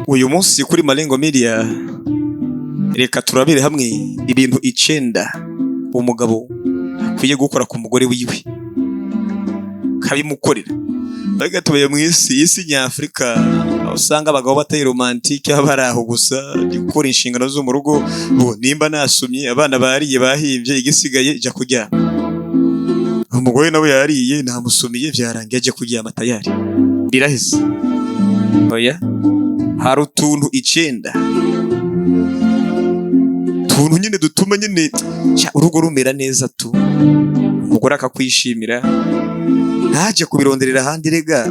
Uyu munsi kuri Malengo Media reka turabire hamwe ibintu 9 umugabo akwiye gukora ku mugore wiwe kabimukorera. Mbega tubaye mu isi nyafurika aho usanga abagabo batari romantike, bari aho gusa gukora inshingano zo mu rugo. Nimba nasumye abana bariye bahimbye, igisigaye jya kuryama. Umugore nawe yariye namusumiye byarangiye ajya kuryama tayari biraheze. Oya, hari utuntu 9 tuntu nyine dutuma nyine urugo rumera neza tu, umugore akakwishimira ntaje kubironderera ahandi. Rega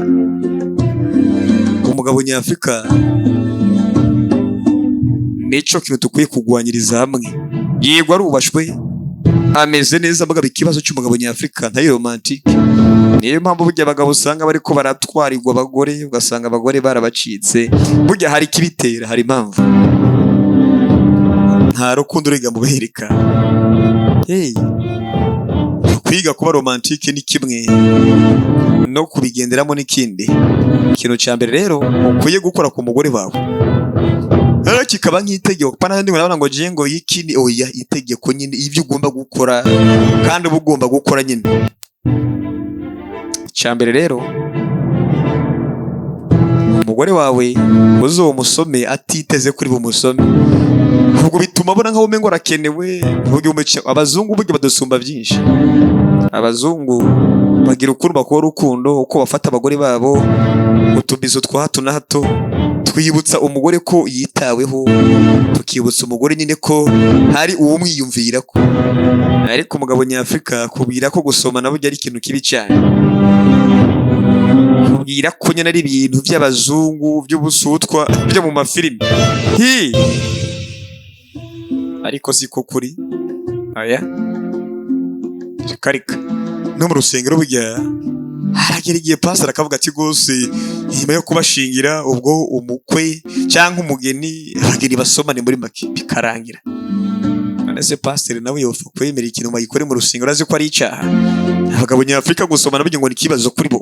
umugabo nyafurika nico kintu dukwiye kugwanyiriza hamwe. Yego arubashwe ameze neza, mugabo ikibazo cy'umugabo nyafurika ntari romantike. Niyo mpamvu burya abagabo usanga bariko baratwarirwa abagore, ugasanga abagore barabacitse. Burya hari ikibitera, hari impamvu. Nta rukundo rega mubereka. Hey, kwiga kuba romantike ni kimwe no kubigenderamo n'ikindi. Ikintu cya mbere rero ukwiye gukora ku mugore wawe rero kikaba nk'itegeko, pana ndi murabona ngo je ngo iki ni oya, itegeko nyine ibyo ugomba gukora kandi uba ugomba gukora nyine. Icya mbere rero, umugore wawe uzomusome atiteze kuri bumusome, ubwo bituma abona nkaho umengo arakenewe. Abazungu burya badusumba byinshi. Abazungu bagira ukuntu bakora urukundo, uko bafata abagore babo, utubizo twa hato na hato twibutsa umugore ko yitaweho, tukibutsa umugore nyine ko hari uwumwiyumvira ko. Ariko umugabo nyafurika akubwira ko gusoma nabwo ari ikintu kibi cyane, kubwira ko nyine ari ibintu by'abazungu by'ubusutwa byo mu mafilimi. Hi, ariko siko kuri. Aya reka no mu rusengero burya haragera igihe pastor akavuga ati rwose nyuma yo kubashingira ubwo umukwe cyangwa umugeni, abageni basomane muri make bikarangira. None se pastor nawe yopfa kwemera ikintu bayikore mu rusengero azi ko ari icyaha? Abagabo nyafurika gusomana burya ngo ni ikibazo kuri bo.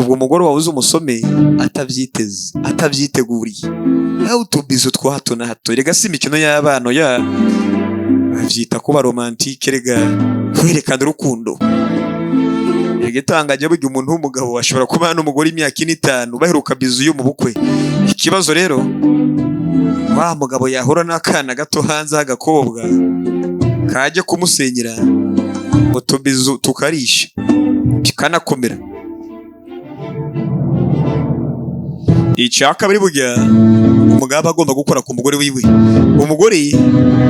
Ubwo umugore wawe uzi umusome atabyiteze, atabyiteguriye, nawe utubizo twa hato na hato. Rega si imikino y'abana, ya bavyita kuba romantike, rega kwerekana urukundo. Rega itangaje burya umuntu w'umugabo ashobora kuba n'umugore imyaka 4 5 baheruka bizu yo mu bukwe. Ikibazo rero, wa mugabo yahura n'akana gato hanze h'agakobwa kajya kumusenyera, utubizu tukarisha bikanakomera. Icya kabiri burya umugabo agomba gukora ku mugore wiwe. Umugore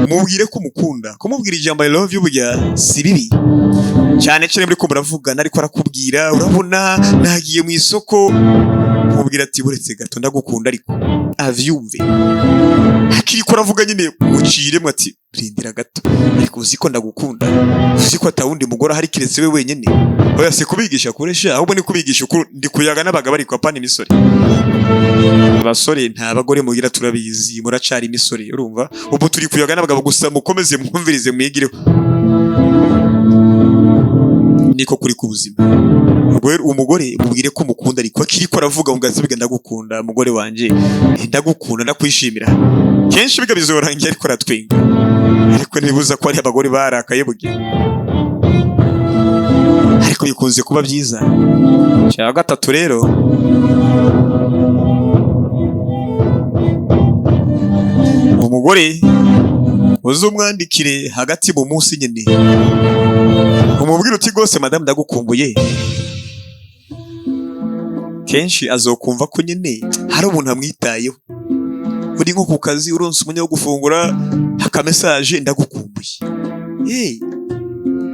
mubwire ko umukunda, kumubwira ijambo I love you burya si bibi cyane cyane muri ko muravugana, ariko arakubwira urabona nagiye mu isoko, mubwira ati buretse gato ndagukunda, ariko avyumve akiriko aravuga nyine muciremwe ati rindira gato, ariko uzi ko ndagukunda, uzi ko atawundi mugore ahari kiretse we wenyine. Oya, si kubigisha kuresha, ahubwo ni kubigisha uko ndi kuyaga n'abagabo, ariko apana imisore. Abasore nta bagore mugira turabizi, muracari imisore, urumva ubu turi kuyaga n'abagabo gusa, mukomeze mwumvirize mwigireho. Niko kuri kubuzima. Umugore mubwire ko umukunda, ariko akiriko aravuga ngo gatsibiga ndagukunda mugore wanje, ndagukunda ndakwishimira. Kenshi biga bizorangiye ariko aratwenga, ariko ntibibuza ko ari abagore barakaye burya, ariko bikunze kuba byiza. Cya gatatu rero, umugore uzumwandikire hagati mu munsi nyine, umubwire uti rwose madamu ndagukumbuye. Kenshi azokumva ko nyine hari umuntu amwitayeho. Uri nko ku kazi uronse umwanya wo gufungura akamesaje ndagukumbuye. Hey,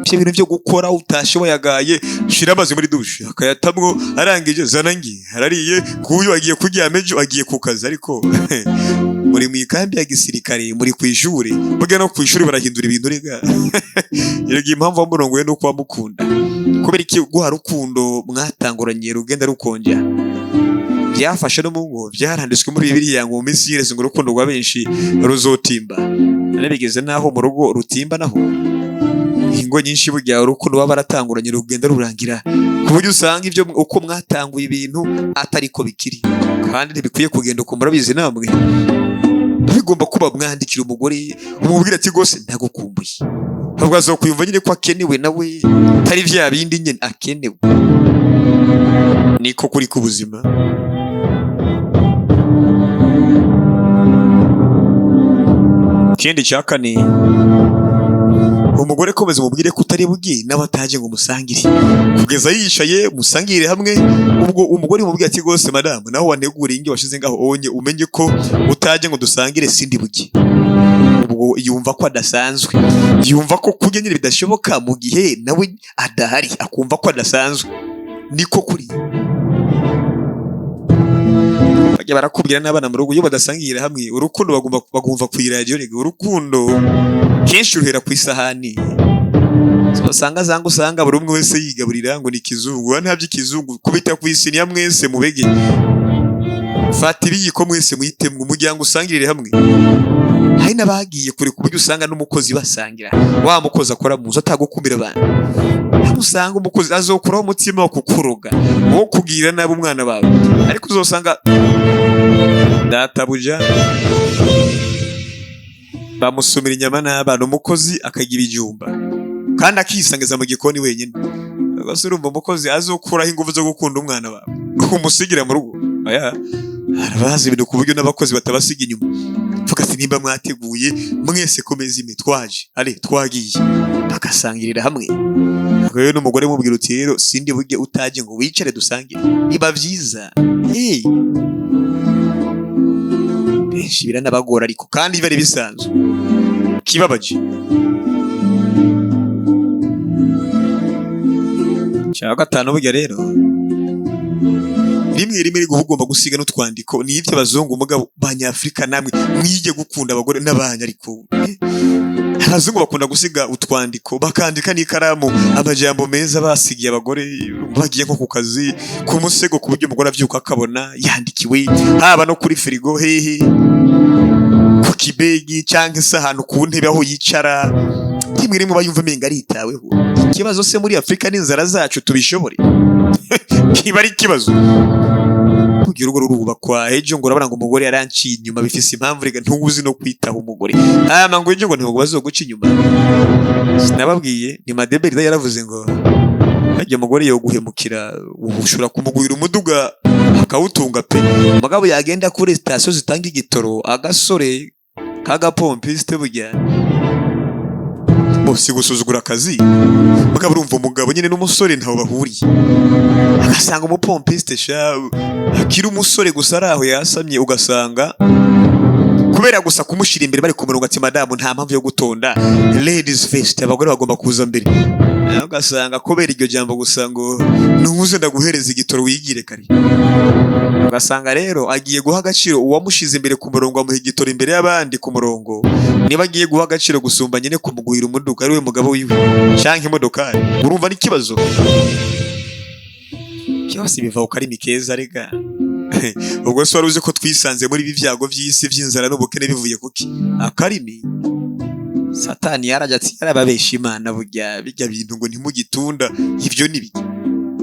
ibyo bintu byo gukora utashe wayagaye, shira amazi muri dushe akayatamwo, arangije zana ngi arariye kuyo agiye kuryama ejo agiye ku kazi. Ariko muri mu ikambi ya gisirikare, muri ku ishuri, burya no ku ishuri barahindura ibintu rega. Erega impamvu wamurongoye nuko wamukunda, kubera iki guha rukundo mwatanguranye rugenda rukonja byafashe no mu ngo byaranditswe muri Bibiliya ngo mu minsi y'iherezo ngo urukundo rwa benshi ruzotimba. None bigeze naho mu rugo rutimba naho. Ingo nyinshi burya urukundo baba baratanguranye rugenda rurangira, ku buryo usanga ibyo uko mwatanguye ibintu atariko bikiri, kandi ntibikwiye kugenda uko. Murabizi namwe, bigomba kuba mwandikira umugore, umubwira ati rwose ndagukumbuye. Ntabwo azokwiyumva nyine ko akenewe nawe, atari vya bindi nyine akenewe. Niko kuri k'ubuzima. Ikindi cya kane, umugore komeza umubwire ko utari bugiye nawe ataje ngo musangire, kugeza yicaye musangire hamwe. Ubwo umugore umubwira ati rwose madamu, naho waneguriye ingi washize ngaho onye, umenye ko utaje ngo dusangire sindi bugiye. Ubwo yumva ko adasanzwe, yumva ko kurya nyine bidashoboka mu gihe nawe adahari, akumva ko adasanzwe. Niko kuri. Bajya barakubwira n'abana mu rugo iyo badasangira hamwe urukundo bagumva ku iradiyo. Rega urukundo kenshi ruhera ku isahani. Usanga zanga usanga buri umwe wese yigaburira ngo ni ikizungu, nta by'ikizungu, kubita ku isiniya mwese mubege, fata ibiyiko mwese muyitemwe, umuryango usangirire hamwe. Hari n'abagiye kure ku buryo usanga n'umukozi basangira, wa mukozi akora mu nzu atagukumira abantu. Usanga umukozi azokuraho umutima wo kukuroga, wo kugira nabi umwana wawe, ariko uzosanga databuja bamusumira inyama n'abana, umukozi akagira ibijumba kandi akisangiza mu gikoni wenyine. Rwose urumva umukozi azokuraho ingufu zo gukunda umwana wawe umusigira mu rugo? Oya, arabazi ibintu ku buryo n'abakozi batabasiga inyuma. Vuga ati nimba mwateguye mwese komeza ime, twaje ale twagiye, bagasangirira hamwe. Rero n'umugore mubwira uti rero sindi burye utaje ngo wicare dusangire, biba byiza. Hey, benshi biranabagora ariko kandi bari bisanzwe kibabaje. Cya gatanu, burya rero rimwe rimwe ariko ugomba gusiga n'utwandiko. Ni ibyo abazungu, mugabo banyafrika namwe mwige gukunda abagore n'abanya. Ariko abazungu bakunda gusiga utwandiko, bakandika n'ikaramu amajambo meza basigiye abagore bagiye nko ku kazi, ku musego, ku buryo umugore abyuka akabona yandikiwe, haba no kuri firigo, hehe ku kibegi cyangwa se ahantu ku ntebe aho yicara. Rimwe rimwe bayumva umenga aritaweho. Ikibazo se muri Afurika n'inzara zacu tubishobore? Kiba ari ikibazo. Kugira urugo rurubakwa, ejo ngo urabona ngo umugore yaranciye inyuma, bifise impamvu. Rega ntuzi no kwitaho umugore, hama ngo ejo ngo ntabwo bazoguca inyuma. Sinababwiye ni Madeberi yaravuze ngo hajya umugore yoguhemukira, ushobora kumugurira umuduga akawutunga pe, mugabo yagenda kuri sitasiyo zitanga igitoro agasore k'agapompiste burya bose gusuzugura akazi. Mugabo urumva umugabo nyine n'umusore ntaho bahuriye, agasanga umupompiste sha akiri umusore gusa ari aho yasamye, ugasanga kubera gusa kumushira imbere bari ku murongo ati madamu nta mpamvu yo gutonda, ladies first, abagore bagomba kuza mbere. Ugasanga kubera iryo jambo gusa ngo ntuze ndaguhereza igitoro wigire kare, ugasanga rero agiye guha agaciro uwamushize imbere ku murongo, amuha igitoro imbere y'abandi ku murongo. Niba agiye guha agaciro gusumba nyine kumugurira umuduga ari we mugabo wiwe canke imodokari, urumva n'ikibazo byose biva ku karimi keza. Rega ubwo se wari uzi ko twisanze muri ibi byago by'isi by'inzara n'ubukene bivuye kuki? Akarimi. Satani yarajya ati yarababesha Imana burya bijya bintu ngo ntimugitunda, ibyo ni biki?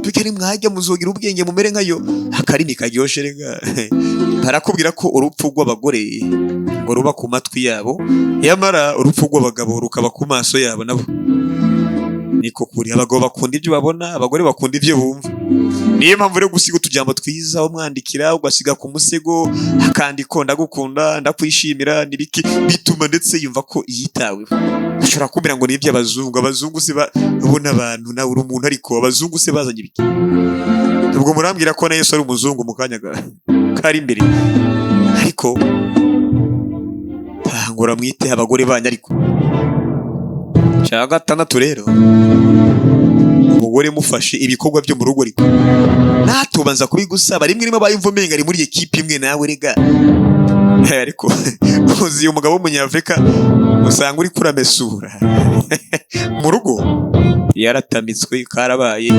Tugere mwajya muzogira ubwenge mumere nkayo. Akarimi karyoshe rega. Barakubwira ko urupfu rw'abagore ngo ruba ku matwi yabo, yamara urupfu rw'abagabo rukaba ku maso yabo nabo. Niko kuri, abagabo bakunda ibyo babona, abagore bakunda ibyo bumva. Niyo mpamvu rero gusiga utujambo twiza umwandikira, ugasiga ku musego akandiko ndagukunda, ndakwishimira nibiki, bituma ndetse yumva ko yitaweho. Ashobora kumbwira ngo ni iby'abazungu, abazungu se babona abantu, nawe uri umuntu, ariko abazungu se bazanye ibiki? Ubwo murambwira ko na Yesu ari umuzungu mu kanya kari imbere. Ariko tangura mwite abagore banyu. Ariko cya gatandatu rero, umugore mufashe ibikorwa byo mu rugo, ariko natubanza kubigusaba rimwe rimwe abaye umenga ari muri ekipe imwe nawe rega. Ariko uzi umugabo w'umunyafurika usanga uri kuramesura mu rugo, Yaratamitswe, karabaye.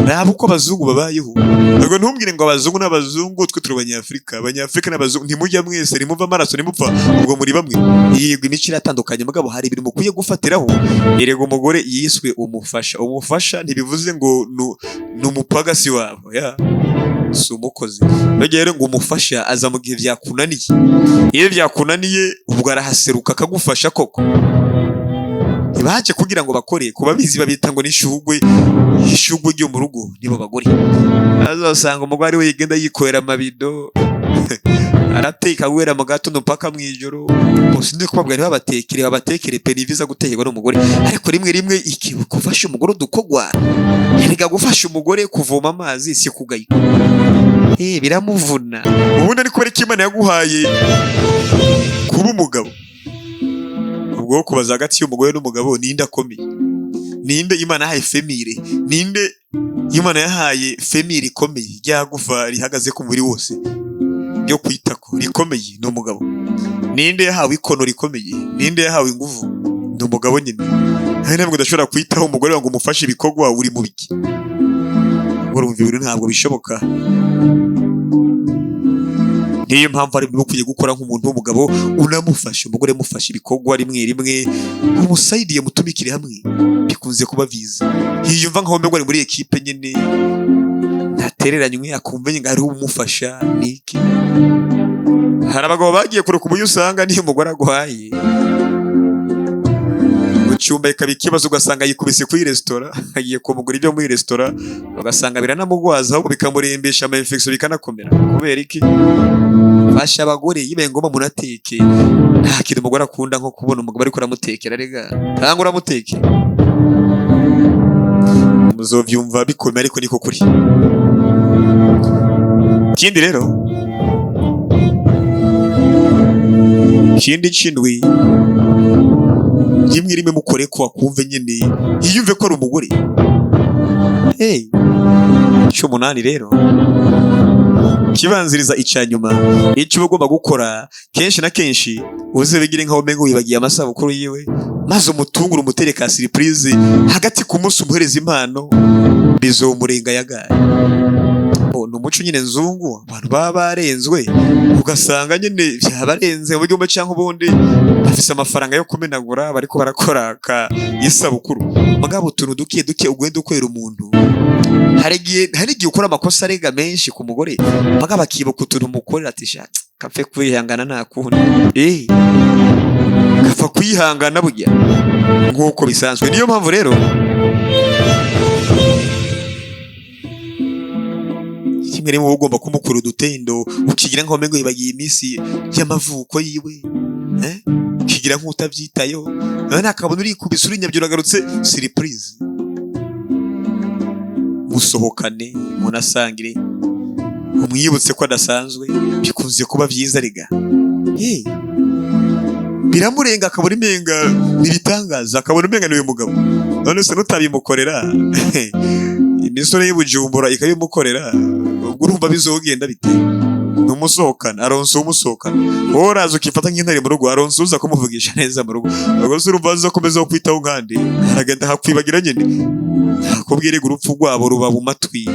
Raba uko abazungu babayeho. Ubwo ntumbwire ngo abazungu n'abazungu, twe turi abanyafurika, abanyafurika n'abazungu ntimujya mwese, ntimuva amaraso, ntimupfa, ubwo muri bamwe. Yego, imico iratandukanye, mugabo hari ibintu mukwiye gufatiraho. Erega umugore yiswe umufasha. Umufasha ntibivuze ngo ni umupagasi wawe, ya si umukozi. Burya rero ngo umufasha aza mu gihe byakunaniye. Iyo byakunaniye, ubwo arahaseruka akagufasha koko. Ntibaje kugira ngo bakore, kuba bizi babita ngo n'ishugwe, ishugwe ryo mu rugo nibo bagore. Azasanga umugore ari we yigenda yikorera amabido, arateka guhera mu gatondo mpaka mu ijoro. Bose ndi kubabwira ntibabatekere, babatekere pe, ni vyiza gutekerwa n'umugore, ariko rimwe rimwe iki gufasha umugore udukogwa. Erega gufasha umugore kuvoma amazi si kugayika, biramuvuna. Ubundi ariko kubera ko Imana yaguhaye kuba umugabo, ubwo kubaza hagati y'umugore n'umugabo, ninde akomeye? Ninde Imana yahaye fémur? Ninde Imana yahaye fémur ikomeye, rya gufa rihagaze ku mubiri wose ryo kwitako rikomeye? Ni umugabo. Ninde yahawe ikono rikomeye? Ninde yahawe inguvu? Ni umugabo nyine. Hari ntabwo udashobora kwitaho umugore ngo umufashe ibikorwa, uri mu biki? Urumva ibintu ntabwo bishoboka. Niyo mpamvu ari ukwiye gukora nk'umuntu w'umugabo, unamufasha umugore, mufasha ibikorwa rimwe rimwe, umusayidiye, mutumikire hamwe, bikunze kuba viza. Yiyumva nkaho mbega ari muri ekipe nyine, ntatereranywe, akumva nyine hariho umufasha. Niki, hari abagabo bagiye kure ku buryo usanga niyo umugore aguhaye mu cyumba ikaba ikibazo, ugasanga yikubise kuri resitora, agiye kumugura ibyo muri resitora, ugasanga biranamugwaza, ahubwo bikamurembesha ama infection, bikanakomera. Kubera iki? Fasha abagore, yibaye ngombwa munateke. Nta kintu umugore akunda nko kubona umugabo ariko aramutekera. Rega cyangwa uramuteke, muzovyumva bikomeye, ariko niko kuri. Ikindi rero, ikindi c'indwi, rimwe rimwe mukore ko akumve nyine, yiyumve ko ari umugore. Hey, icy'umunani rero kibanziriza icya nyuma, icyo uba ugomba gukora kenshi na kenshi, uze bigire nkaho umengo wibagiye amasabukuru yiwe, maze umutungure, umutere ka surprise hagati ku munsi, umuhereza impano, bizomurenga yagaye. Ni umuco nyine nzungu, abantu baba barenzwe, ugasanga nyine byabarenze mu buryo bumwe cyangwa ubundi, bafise amafaranga yo kumenagura, bariko barakora ka isabukuru. Mugabo utuntu duke duke ugenda ukorera umuntu, hari igihe ukora amakosa arega menshi ku mugore, mugabo akibuka utuntu umukorera, ati sha kapfe kwihangana, nta kundi, gapfa kwihangana burya nk'uko bisanzwe. Niyo mpamvu rero kimwe rimwe ugomba kumukura udutendo, ukigira nkaho umengo yibagiye iminsi y'amavuko yiwe, ukigira nk'utabyitayeho, none akabona urikubise, urinyabyo, uragarutse, surprise. Musohokane, munasangire, umwibutse ko adasanzwe, bikunze kuba byiza rega. Biramurenga, akabona imenga n'ibitangaza, akabona imenga niwe mugabo. None se nutabimukorera, imisore y'Ibujumbura ikabimukorera, ubwo urumva bizogenda bite? Numusohokana, aronse umusohokana. Wowe uraza ukifata nk'intare mu rugo, aronse uza kumuvugisha neza mu rugo, ubwo se urumva azakomeza kwitaho nkandi? Aragenda akakwibagira nyine, akubwira urupfu rwabo ruba mu matwi.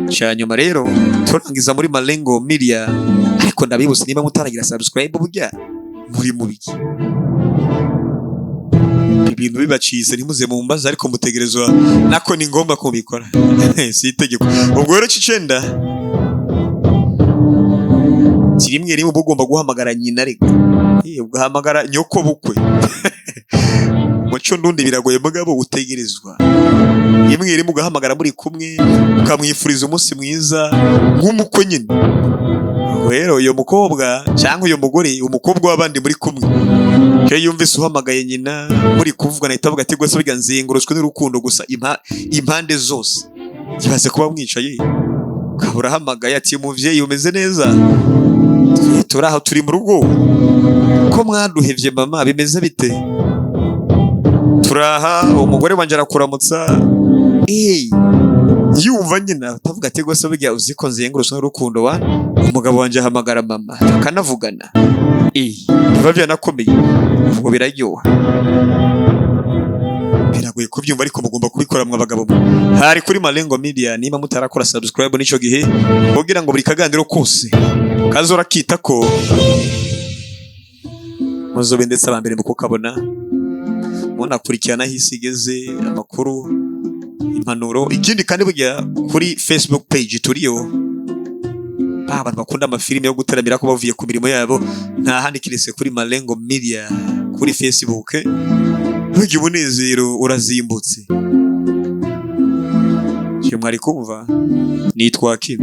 Cya nyuma rero turangiza muri Malengo Media, ariko ndabibutse, niba mutaragira subscribe, burya muri mu biki? Ibintu bibacitse ntimuze mumbaze, ariko mutegerezwa, nako ni ngombwa ko mubikora, si itegeko. Ubwo rero c'icenda, rimwe rimwe uba ugomba guhamagara nyina, reka ugahamagara nyoko bukwe. Muco ndundi biragoye, mugabo utegerezwa rimwe rimwe ugahamagara muri kumwe, ukamwifuriza umunsi mwiza nk'umukwe nyine. Rero uyo mukobwa cyangwa uyo mugore, umukobwa w'abandi muri kumwe, iyo yumvise uhamagaye nyina muri kuvugana, ahita avuga ati rwose burya nzengurutswe n'urukundo gusa impande zose. Ibaze kuba mwicaye ukaba urahamagaye ati muvyeyi umeze neza, turi aho, turi mu rugo, ko mwaduhevye mama, bimeze bite? Turaha, umugore wanje arakuramutsa. Yumva nyina atavuga ati rwose burya uzi ko nzengurutswe n'urukundo, wa umugabo wanje ahamagara mama tukanavugana. Biba byanakomeye, ubwo biraryoha. Biragoye kubyumva, ariko mugomba kubikora mwa bagabo mwe. Hari kuri Malengo Media. Niba mutarakora subscribe n'ico gihe, kugira ngo buri kaganiro kose kazora kita ko muzobe ndetse abambere mu kukabona, munakurikirana aho isi igeze, amakuru, impanuro. Ikindi kandi, burya kuri Facebook page turiyo. Ba bantu bakunda amafilime yo guteramira ko bavuye ku mirimo yabo, nta handi kiretse kuri Malengo Media kuri Facebook. Burya umunezero urazimbutse. Icyo mwari kumva, nitwa Kim.